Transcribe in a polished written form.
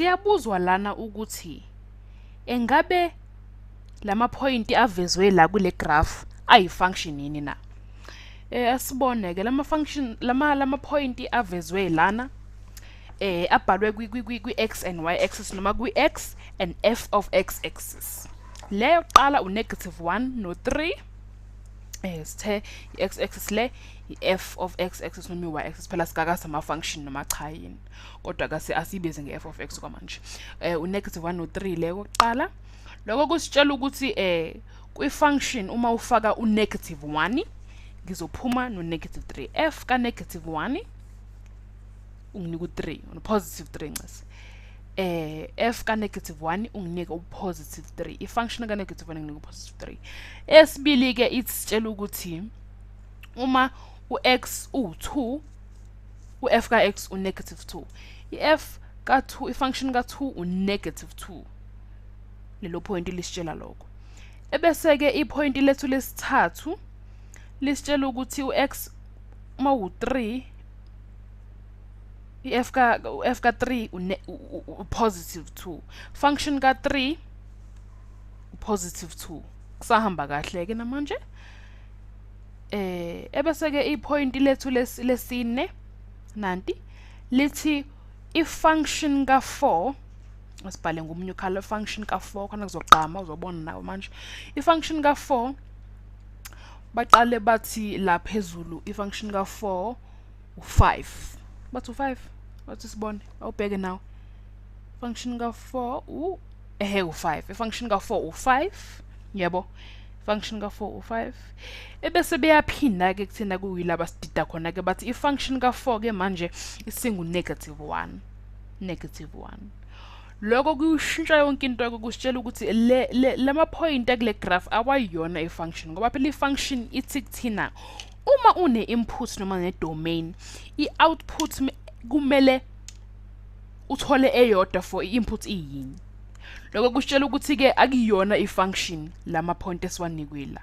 Siyabuzwa lana ukuthi engabe lama point avezwe la kule graph ayi-function yini na? Asibone ke lama function, lama point avezwe lana abhalwe kwi x and y axis noma kwi x and f of x axis. Leyo qala u negative 1 no 3. Sithe i-x axis le, i-f of x axis noma i-y axis, phela sikakazi ama-function noma cha yini, kodwa kase asibize nge-f of x kwamanje. U-negative 1 no-3 le kokuqala. Lokho kusitshela ukuthi kwi-function uma ufaka u-negative 1 ngizophuma no-negative 3. F ka-negative 1 unginika u-3, no-positive 3 ncese. F ka-negative 1 unginika u-positive 3, i-function ka-negative 1 unginika u-positive 3. Esibili ke isitshela ukuthi uma u-x u-2, u-f ka-x u-negative 2, i-f ka-2, i-function ka-2 u-negative 2. Lelo point lisitshela lokho. Ebese ke ipoint lethu lesithathu lisitshela ukuthi u-x uma u-3, i-f ka u-f ka-3 u-positive 2, function ka-3 u-positive 2. Kusahamba kahle ke namanje. Ebese ke ipoint lethu lesine nanti lithi i-function ka-4, asibhale ngomunye color, function ka-4 khona kuzogqama, uzobona nawe manje. I-function ka-4, baqale bathi la phezulu i-function ka-4 u-5, bathi u-5, bathi sibone, awubheke nawe, function ka-4 u ehe u-5, i-function ka-4 u-5, yebo, function ka-4 u-5. Ebese beyaphinda ke kuthina kuyilaba sidida khona ke, bathi i-function ka-4 ke manje isingu negative 1, negative 1. Lokho kuyishintsha yonke into ke, kusitshela ukuthi le lama point akule graph awayiyona i-function, ngoba phela i-function ithi kuthina uma une input noma ne domain, i-output kumele uthole eyodwa for i-input iyini. Lokho kusitshela ukuthi ke akuyona i-function lama point esiwanikwe la.